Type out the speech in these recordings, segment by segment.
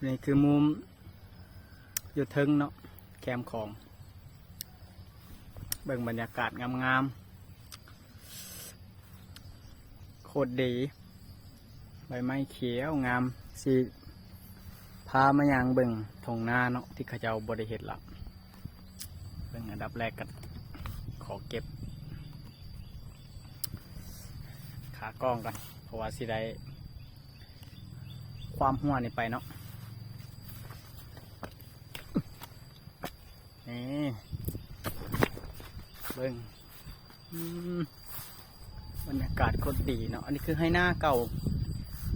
ນີ້ຄືມຸມຢູ່ເທິງເນາະ ແຄມຂອງ ເບິ່ງບັນຍາກາດງາມໆ ໂຄດດີ ໃບໄມ້ຂຽວງາມ. ຊິພາມາຍ່າງເບິ່ງທົ່ງນາເນາະ ທີ່ເຂົາເຈົ້າບໍ່ໄດ້ເຮັດລະ. ເບິ່ງອັນດັບແລກກັນ ຂໍເກັບຂາກ້ອງກ່ອນ ເພາະວ່າຊິໄດ້ຄວາມຫົວນີ້ໄປເນາະ. ນີ້ ເບິ່ງ ອືມ ບັນຍາກາດໂຄດດີເນາະ. ອັນນີ້ຄືໄຮ່ນາເກົ່າ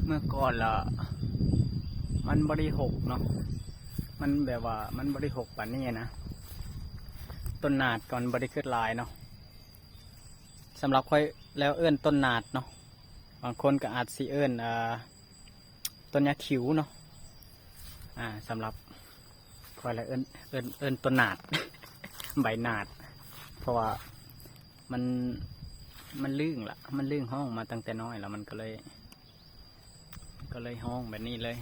ເມື່ອກ່ອນລະມັນບໍ່ໄດ້ຮົກເນາະ ມັນແບບວ່າມັນບໍ່ໄດ້ຮົກປານນີ້ນະ. ຕົ້ນນາດກໍມັນບໍ່ໄດ້ຂຶ້ນຫຼາຍເນາະ. ສຳລັບຂ້ອຍແລ້ວເອີ້ນຕົ້ນນາດເນາະ ບາງຄົນກໍອາດຊິເອີ້ນ ອ່າ ຕົ້ນຫຍ້າຂິວເນາະ. ອ່າ ສຳລັບຂ້ອຍລະເອີ້ນ ເອີ້ນ ເອີ້ນຕົ້ນນາດ ໃບນາດ ເພາະວ່າມັນ ມັນລຶ້ງລະ ມັນລຶ້ງຮ້ອງມາຕັ້ງແຕ່ນ້ອຍລະ ມັນກໍເລີຍ ກໍເລີຍຮ້ອງແບບນີ້ເລີຍ.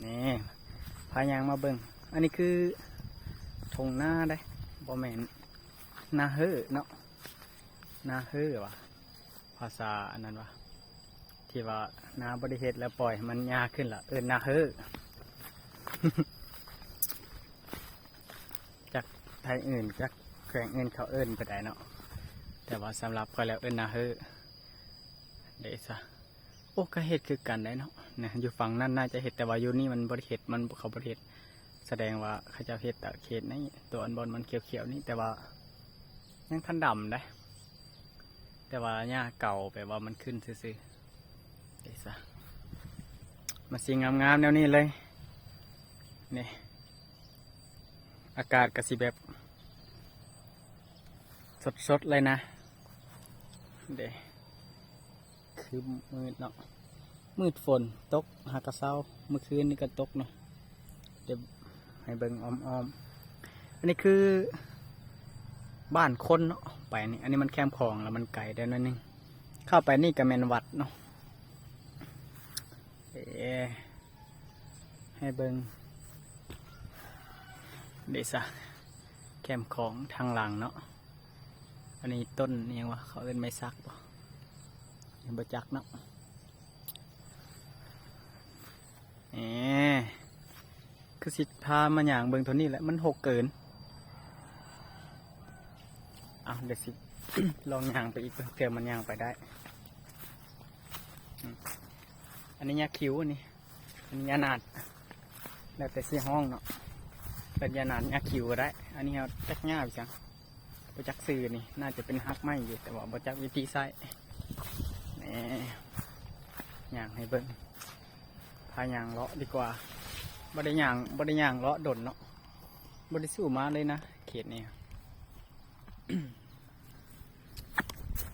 ນີ້ ພາຍ່າງມາເບິ່ງ ອັນນີ້ຄືທົ່ງນາເດ້ ບໍ່ແມ່ນນາເຮີເນາະ ນາເຮີຫວາ ພາສາອັນນັ້ນຫວາ ທີ່ວ່ານາບໍ່ໄດ້ເຮັດແລ້ວປ່ອຍໃຫ້ມັນຫຍ້າຂຶ້ນລະ ເອີ້ນນາເຮີ. ຈັກໄທອື່ນ ຈັກແຂວງອື່ນເຂົາເອີ້ນແບບໃດເນາະ ແຕ່ວ່າສຳລັບຂ້ອຍແລ້ວເອີ້ນນາເຮີເດ້ຊະ. ໂອ້ ກໍເຮັດຄືກັນໄດ໋ເນາະ ນະ ຢູ່ຝັ່ງນັ້ນໜ້າຈະເຮັດ ແຕ່ວ່າຢູ່ນີ້ມັນບໍ່ໄດ້ເຮັດ ມັນ ເຂົາບໍ່ໄດ້ເຮັດ. ສະແດງວ່າເຂົາເຈົ້າເຮັດຕາເຂດນີ້ ຕົວອັນບ່ອນມັນຂຽວໆນີ້ ແຕ່ວ່າຍັງທັນດຳໄດ໋ ແຕ່ວ່າຫຍ້າເກົ່າ ແບບວ່າມັນຂຶ້ນຊື່ໆ ເດ້ຊະ. ມັນຊິງາມໆແນວນີ້ເລີຍ ນີ້ ອາກາດກໍຊິແບບສົດໆເລີຍນະ ເດ້. ຄຶ້ມມືດເນາະ ມືດຝົນຕົກ ຫາກະເຊົາ ມື້ຄືນນີ້ກໍຕົກເນາະ. ດຽວໃຫ້ເບິ່ງອ້ອມໆ ອັນນີ້ຄືບ້ານຄົນເນາະ ໄປນີ້ ອັນນີ້ມັນແຄມຂອງ ແລ້ວມັນໄກໄດ້ໜ້ອຍໜຶ່ງ. ເຂົ້າໄປນີ້ກໍແມ່ນວັດເນາະ ເອີ ໃຫ້ເບິ່ງ ເດຊະ ແຄມຂອງທາງຫຼັງເນາະ. ອັນນີ້ຕົ້ນອີ່ຫຍັງຫວາ ເຂົາເອີ້ນໄມ້ສັກບໍ່ ບໍ່ຈັກເນາະ. ເອີ ຄືຊິພາມາຍ່າງເບິ່ງເທົ່ານີ້ແຫຼະ ມັນຮົກເກີນ. ເອົາ ດຽວຊິລອງຍ່າງໄປອີກເບິ່ງ ເທື່ອມັນຍ່າງໄປໄດ້. ອືມ ອັນນີ້ຫຍ້າຂິວ ອັນນີ້ ອັນນີ້ຫຍ້າໜາດ ແລ້ວແຕ່ຊິຮ້ອງເນາະ ເປັນຫຍ້າໜາດ ຫຍ້າຂິວກໍໄດ້. ອັນນີ້ເຮົາຈັກຫຍ້າອີ່ຫຍັງ ບໍ່ຈັກຊື່ນີ້ ໜ້າຈະເປັນຮາກໄມ້ຢູ່ ແຕ່ວ່າບໍ່ຈັກວິທີໃຊ້. ນີ້ ຍ່າງໃຫ້ເບິ່ງ ພາຍ່າງເລາະດີກວ່າ ບໍ່ໄດ້ຍ່າງ ບໍ່ໄດ້ຍ່າງເລາະດົນເນາະ ບໍ່ໄດ້ສູ້ມາເລີຍນະ ເຂດນີ້.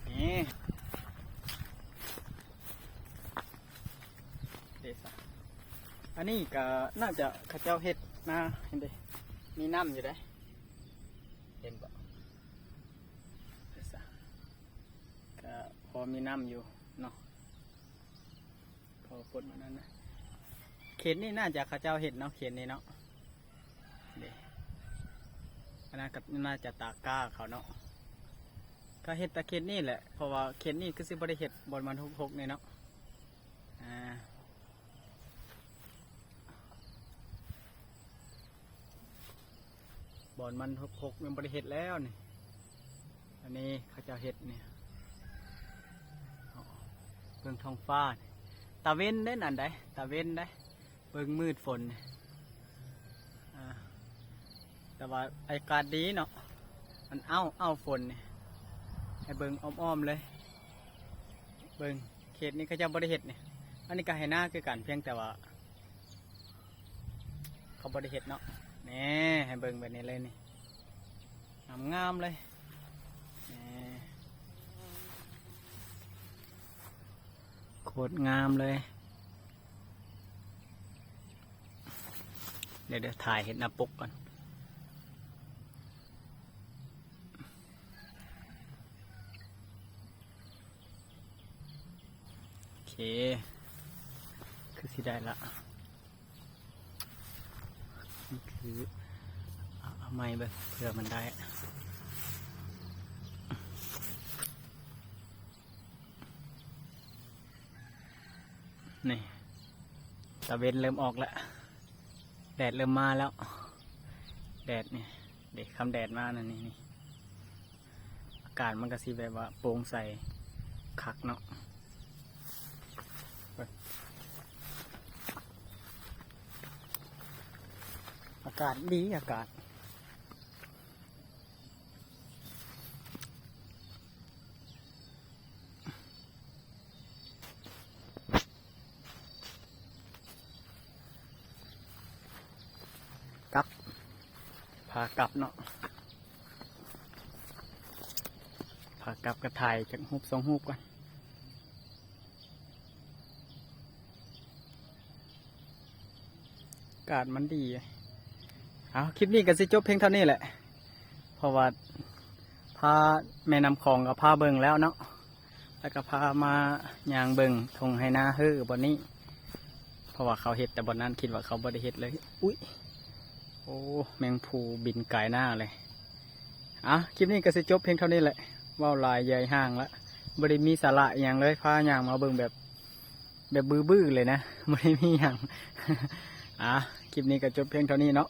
ນີ້ ເດຊະ ອັນນີ້ກໍໜ້າຈະເຂົາເຈົ້າເຮັດນາ ເຫັນເດ ມີນ້ຳຢູ່ເດ້ ເຫັນບໍ່ ເດຊະ ກໍພໍມີນ້ຳຢູ່ເນາະ. ພໍຝົນມັນນັ້ນນະ ເຂດນີ້ໜ້າຈະເຂົາເຈົ້າເຮັດເນາະ ເຂດນີ້ເນາະ ເດ້ ອັນນັ້ນກໍໜ້າຈະຕາກ້າເຂົາເນາະ ກໍເຮັດແຕ່ເຂດນີ້ແຫຼະ ເພາະວ່າເຂດນີ້ຄືຊິບໍ່ໄດ້ເຮັດ ບ່ອນມັນຮົກໆນີ້ເນາະ ອ່າ ບ່ອນມັນຮົກໆ ມັນບໍ່ໄດ້ເຮັດແລ້ວນີ້ ອັນນີ້ເຂົາເຈົ້າເຮັດນີ້ ເບິ່ງທ້ອງຟ້າ ຕາເວັນເດ້ນັ້ນໃດ໋ ຕາເວັນໃດ໋ ເບິ່ງມືດຝົນນີ້ ອ່າ ແຕ່ວ່າອາກາດດີເນາະ ມັນເອົ້າ ເອົ້າຝົນນີ້ ໃຫ້ເບິ່ງອ້ອມໆເລີຍ ເບິ່ງ ເຂດນີ້ເຂົາເຈົ້າບໍ່ໄດ້ເຮັດນີ້ ອັນນີ້ກໍໄຮ່ນາຄືກັນ ພຽງແຕ່ວ່າ ເຂົາບໍ່ໄດ້ເຮັດເນາະ ນີ້ ໃຫ້ເບິ່ງແບບນີ້ເລີຍນີ້ ງາມໆເລີຍ ນີ້ ໂຄດງາມເລີຍ. ດຽວ ດຽວຖ່າຍເຮັດໜ້າປົກກ່ອນ ໂອເຄ ຄືຊິໄດ້ລະ. ນີ້ຄື ເອົາ ເອົາໃໝ່ເບິ່ງ ເພື່ອມັນໄດ້ ນີ້ ຕາເວັນເລີ່ມອອກແລ້ວ ແດດເລີ່ມມາແລ້ວ ແດດນີ້ເດ້ ຄຳແດດມານັ້ນນີ້ ນີ້ ອາກາດມັນກະຊິແບບວ່າໂປ່ງໃສຄັກເນາະ ອາກາດດີ ອາກາດ ກັບ ພາກັບເນາະ ພາກັບກະຖ່າຍຈັກຮູບສອງຮູບກ່ອນ ອາກາດມັນດີ ເອົາ ຄລິບນີ້ກະຊິຈົບພຽງເທົ່ານີ້ແຫຼະ ເພາະວ່າພາແມ່ນ້ຳຂອງກະພາເບິ່ງແລ້ວເນາະ ແລ້ວກະພາມາຍ່າງເບິ່ງທົ່ງໄຮ່ນາເຮີບ່ອນນີ້ ເພາະວ່າເຂົາເຮັດແຕ່ບ່ອນນັ້ນ ຄິດວ່າເຂົາບໍ່ໄດ້ເຮັດເລີຍ ອຸ້ຍ ໂອ້ ແມງພູບິນກາຍໜ້າເລີຍ ເອົາ ຄລິບນີ້ກະຊິຈົບພຽງເທົ່ານີ້ແຫຼະ ເວົ້າຫຼາຍເຍີ່ອຍຫ່າງລະ ບໍ່ໄດ້ມີສາລະອີ່ຫຍັງເລີຍ ພາຍ່າງມາເບິ່ງແບບ ແບບບືໆເລີຍນະ ບໍ່ໄດ້ມີຫຍັງ ເອົາ ຄລິບນີ້ກະຈົບພຽງເທົ່ານີ້ເນາະ